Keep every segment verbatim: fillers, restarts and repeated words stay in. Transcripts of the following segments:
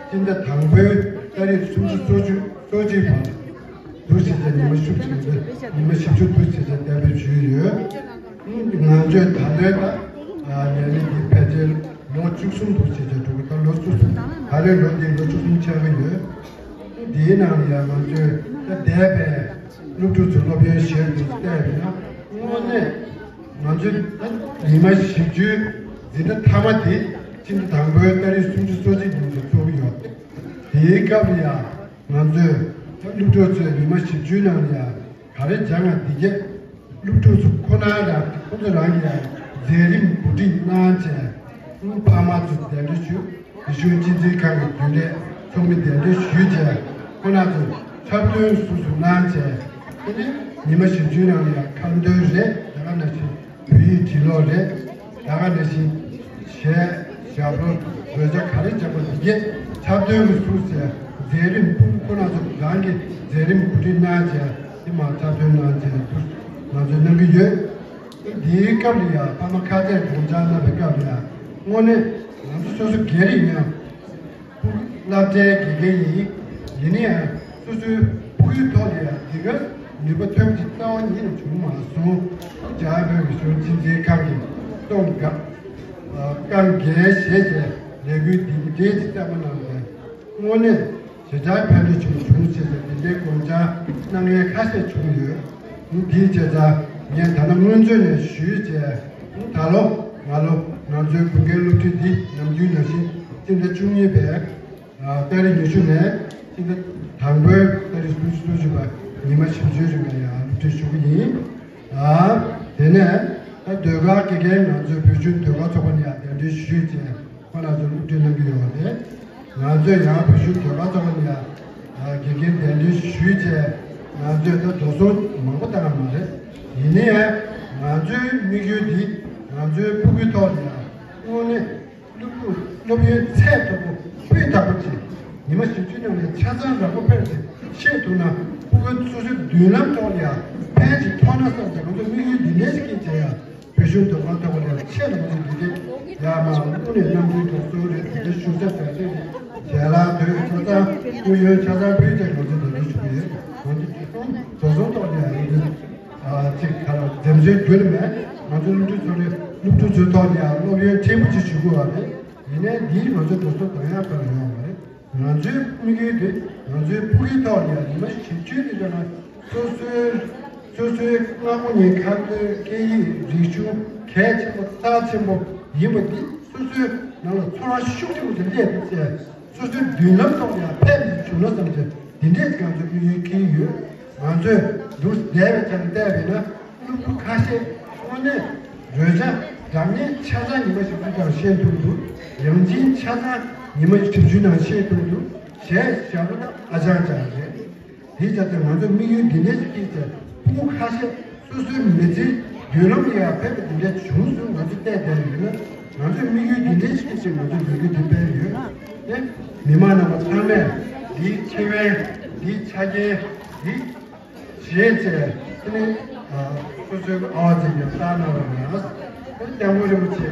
ཕྱི་ཟླ་དང་པོའི་ཏ་རིག་སུམ་ཅུ་སོ་གཅིག་སོ་གཅིག་བར་དུ་བྱས་ཏེ་ཉི་མ་བཞི་བཅུ་ཉི་མ་བཞི་བཅུ་དུ་བྱས་ཏེ་གཏན་འབེབས་ཞུས་ཡོད། ང་ཚོས་ད་ལྟའི་ད་ལས་རིམ་འདི་ཕལ་ཆེར་ལོ་བཅུ་གསུམ་དུ་བྱས་ཏེ་འགྲོ་གི། ད་ལོ་བཅུ་གསུམ་ད་རེས་ལོ་འདི་ལོ་བཅུ་གསུམ་ཆགས་ཀྱི་ཡོད། འདིའི་ནང་ལ་ཡང་ང་ཚོས་ད་འདས་པའི་སློབ་ཕྲུག་ཚོའི་སློབ་ཡོན་བཞེས་འདུག་བལྟས་པ་ཡིན་ན། དངོས་གནས་ང་ཚོའི་ད་ཉི་མ་བཞི་བཅུའི་འཛིན་གྲྭ་མཐའ་མ་དེ་ཕྱི་ཟླ་དང་པོའི་ཏ་རིག་སུམ་ཅུ་སོ་གཅིག་ཉིན་དུ་ཚོགས་ཀྱི་ཡོད། དེའི་སྐབས་ལ་ཡང་ང་ཚོས་ད་སློབ་ཕྲུག་ཚོས་ཉི་མ་བཞི་བཅུའི་ནང་ལ་ཡང་ག་རེ་སྦྱང་ང་འདི་གས་སློབ་ཕྲུག་ཚོ་ཁོ་ན་རང་ཁོ་ཚོ་རང་གི་ཡང་མཛད་རིམ་གོ་སྒྲིག་གནང་བྱས། ཕ་མ་ཚོ་གདན་འདྲེན་ཞུ། རིག་གཞུང་སྤྱི་འཛིན་ཁང་གི་རྒྱུན་ལས་ཚོགས་མི་གདན་འདྲེན་ཞུས་བྱས། ཁོ་ན་ཚོ་འཁྲབ་སྟོན་སོ་སོ་གནང་བྱས། དེ་ནས་ཉི་མ་བཞི་བཅུའི་ནང་ལ་ཡང་ཁ་འདོན་རེད། ད་ག་ནང་བཞིན་བོད་ཡིག་འབྲི་ཀློག་རེད། ད་ག་ནང་བཞིན་གཞས་ཞབས་བྲོ་རོལ་ཆ་ག་རེ་བྱེད་དགོས་འདི་གས་འཁྲབ་སྟོན་གྱི་ཟུར་བྱས། མཛད་རིམ་སྤུ་གུ་ཁོ་ན་ཚོ་རང་གི་མཛད་རིམ་གོ་སྒྲིག་གནང་བྱས། དེ་མར་འཁྲབ་སྟོན་གནང་བྱས་འདུག་ང་ཚོས་གནང་གི་ཡོད། འདིའི་སྐབས་ལ་ཡང་ཕ་མ་ཁ་གཏད་དགོངས་འཆར་གནང་བའི་སྐབས་ལ་ཡང་དངོས་གནས་ང་ཚོ་སོ་སོ་སྒེར་ཡིན་ཡང་སློབ་གྲྭའི་དགེ་རྒན་ཡིན། ཡིན་ན་ཡང་སོ་སོའི་སྤུ་གུའི་ཐོག་ལ་ཡང་འདི་གར་ནུས་པ་ཐོན་གྱི་རྩ་བ་ཉིད་ནས་བྱུང་མ་སོང་། རྒྱ་བོད་ཀྱི་གཞུང་ཕྱི་འཛིན་ཁང་གིས་སྟོང་དགའ་བཀའ་འགན་བཞེས་ཏེ་ལས་འགུལ་འདི་འདྲའི་ཅིག་བརྩམས་གནང་བས་དངོས་གནས་ཞེ་དྲག་ཕན་ཐོགས་ཆེན་པོ་བྱུང་ཞེས་པའི་འདི་འདྲའི་དགོངས་འཆར་གནང་མཁན་ཁ་ཤས་བྱུང་ཡོད། འདིའི་བྱས་ཙང་ངས་ད་ནང་སྔོན་ཚུད་ནས་ཞུས་བྱས། ད་ལོ་ང་ལོ་ང་ཚོའི་དགུན་ཁའི་སློབ་ཁྲིད་འདི་ནམ་རྒྱུན་ནང་བཞིན་སྤྱི་ཟླ་བཅུ་གཉིས་པའི་ཏ་རིག་ཉི་ཤུ་ནས་སྤྱི་ཟླ་དང་པོའི་ཏ་རིག་སུམ་ཅུ་སོ་གཅིག་བར་ཉི་མ་བཞི་བཅུའི་རིང་ལ་ཡང་སློབ་ཁྲིད་ཞུ་གི་ཡིན། དེ་ནས་ད་ཟློས་གར་དགེ་རྒན་ང་ཚོའི་བོད་གཞུང་ཟློས་གར་ཚོགས་པ་ནས་ཡང་གདན་འདྲེན་ཞུས་བྱས། ཁོ་རང་ཚོ་སློབ་ཁྲིད་གནང་གི་ཡོད་པ་རེད། ང་ཚོས་ཡང་བོད་གཞུང་ཟློས་གར་ཚོགས་པ་ནས་ཡང་དགེ་རྒན་གདན་འདྲེན་ཞུས་བྱས། ང་ཚོས་ད་འགྲོ་སོང་མང་པོ་བཏང་ཡ་མ་རེད། ཡིན་ན་ཡང་ང་ཚོའི་དམིགས་ཡུལ་འདི་ང་ཚོའི་ཕྲུ་གུའི་ཐོག་ནས་ཡང་དངོས་གནས་སློབ་ཕྲུག་སློབ་ཡོན་ཚད་མཐོ་པོ་སྤུས་དག་པོ་ཅིག་ཉི་མ་བཞི་བཅུའི་ནང་ནས་ཆ་ཚང་རག་པ་ཕེབས་ཏེ་ཤེས་ཐུབ་ན། ཕྲུ་གུ་སོ་སོའི་མདུན་ལམ་ཐོག་ལ་ཡང་ཕན་ཅིག་ཐོགས་ན་བསམ་སྟེ་ང་ཚོ་དམིགས་ཡུལ་འདི་འདྲ་ཞིག་གིས་བྱས་ཡ། བོད་གཞུང་ཟློས་གར་ཚོགས་པ་ལ་ཆེད་དུ་ང་ཚོ་འདི་འདྲའི་ཡར་མར་དངོས་གནས་རྣམ་འགྱུར་དང་གཙོ་བོ་རེད། འདི་འདྲའི་ཞུ་ས་ག་ཚོད་རེད། ཞལ་ལག་དོད་ཆ་ཚང་སྐུ་ཡོན་ཆ་ཚང་ཕུལ་ཏེ་ང་ཚོ་འདི་འདྲ་ཞུ་གི་ཡོད། ང་ཚོ་འདི་གསུམ་འགྲོ་སོང་ཐོག་ནས་ང་ཚོ་ཨ་ཅིག་ག་ལ་འཛེམ་ཟོན་རྒྱུ་ལ་མེད། ང་ཚོ་སློབ་ཕྲུག་ཚོ་རེད། སློབ་ཕྲུག་ཚོའི་ཐོག་ནས་ཡང་སློབ་ཡོན་ཕྲན་བུ་ཅིག་ཞུ་དགོས་པ་རེད། ཡིན་ནའི་འདིས་ང་ཚོའི་འགྲོ་སོང་གང་ཡང་གང་ཡང་ཡོང་བ་རེད། ང་ཚོའི་དམིགས་ཡུལ་དེ་ང་ཚོའི་ཕྲུ་གུའི་ཐོག་ནས་ཉི་མ་བཞི་བཅུའི་རིང་ལ་སོ་སོའི་སོ་སོའི་སྔ་མོ་ནས་ཁ་སྟོན་སྐད་ཡིག་རིག་གཞུང་གལ་ཆེན་པོ་རྩ་ཆེན་པོ་ཡིན་པ་འདི་སོ་སོའི་ནང་ལ་ཚོར་བ་ཤུགས་ཆེན་པོ་ཞིག་སླེབས་ཏེ་སོ་སོའི་མདུན་ལམ་ཐོག་ནས་ཕན་བྱུང་ན་བསམ་སྟེ་འདི་འདྲས་ང་ཚོས་དམིགས་ཡུལ་འཁྱེར་ཡོད། ང་ཚོས་འདུག་བསྡད་པའི་ཆ་ནས་བལྟས་པ་ཡིན་ན། སློབ་ཕྲུག་ཁ་ཤས་དངོས་གནས་རོལ་ཆ་སྒྲ་སྙན་ཆ་ཚང་ཉི་མ་བཞི་བཅུ་ནང་ཤེས་ཐུབ་འདུག་ཡང་ཅིན་ཆ་ཚང་ཉི་མ་བཞི་བཅུ་ནང་ཤེས་ཐུབ་འདུག་གཞས་ཞབས་བྲོ་དང་ཨ་ཅང་ཅང་རེད། དེའི་ཆ་ཚང་ང་ཚོ་དམིགས་ཡུལ་འདི་འདྲ་ཞིག་སྐྱེས་ཚེ་ཕྲུ་གུ་ཁ་ཤས་སོ་སོའི་མི་ཚེའི་མདུན་ལམ་ལ་ཡང་ཕན་པ་འདི་འདྲ་བྱུང་སོང་། ང་ཚོ་བལྟས་བསྡད་ཡོད་ན་ང་ཚོའི་དམིགས་ཡུལ་འདི་འདྲ་ཞིག་སྐྱེས་ཚེ་ང་ཚོ་ལས་འགུལ་འདི་སྤེལ་ཡོད་དེ། མི་མང་རྣམ་པ་ཚང་མས་འདིའི་ཁེ་ཕན་འདིའི་ཆ་རྐྱེན་འདི། ཞེས་བྱས་ནས་སོ་སོའི་ཨ་བ་ཚེ་ཀྱང་བལྟ་གནང་བ་ཡང་སྐྱབས་མགོན་རིན་པོ་ཆེ་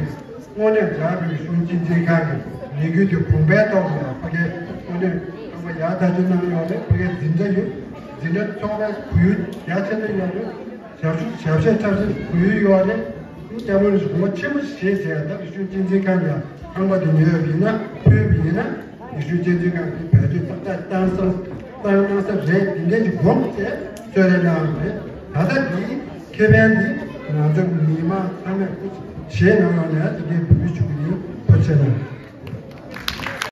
དངོས་གནས་རྒྱ་བོད་གཞུང་སྤྱི་འཛིན་ཁང་གི་ལས་འགུལ་དེ་གོང་འཕེལ་ཐོག་ནས་ཕ་གིའི་དངོས་གནས་ཁང་པ་ཡག་ཐག་ཆོད་གནང་ཡོད་རེད། ཕ་གིའི་འཛིན་གྲྭ་ཡོད། འཛིན་གྲྭ་ཚོགས་པའི་གོ་ཡུལ་རྒྱ་ཆེན་པོ་ཡོད་རེད། ཞབས་ཞུ་ཞབས་ཞུ་འཁྲབ་སའི་གོ་ཡུལ་ཡོད་རེད། སྐྱབས་མགོན་རིན་པོ་ཆེ་དགོངས་པ་ཆེན་པོ་བཞེས་བྱས་ད་གཞུང་སྤྱི་འཛིན་ཁང་ནས་ཁང་པ་དེ་ཉོས་ཡོད་ཡིན་ན་ཕུལ་བ་ཡིན་ན། ཡེ་ཤུ་སྤྱི་འཐུས་ཁང་གིས་བེད་སྤྱོད་ཏག་ཏག་བཏང་སོང་། བཏང་གནང་ས་རེད། དེ་འདྲས་ཀྱི་དགོངས་ཏེ་གསོལ་རས་གནང་བ་རེད། ད་ལྟ་འདིའི་ཁེ་ཕན་འདི་ང་ཚོ་མི་མང་ཚང་མས་བཞེས་གནང་ཡོང་ནས་དེ་འདྲའི་འབུལ་བའི་ཆུ་གི་ཡིན། ཐུགས་རྗེ་ཆེ་གནང་།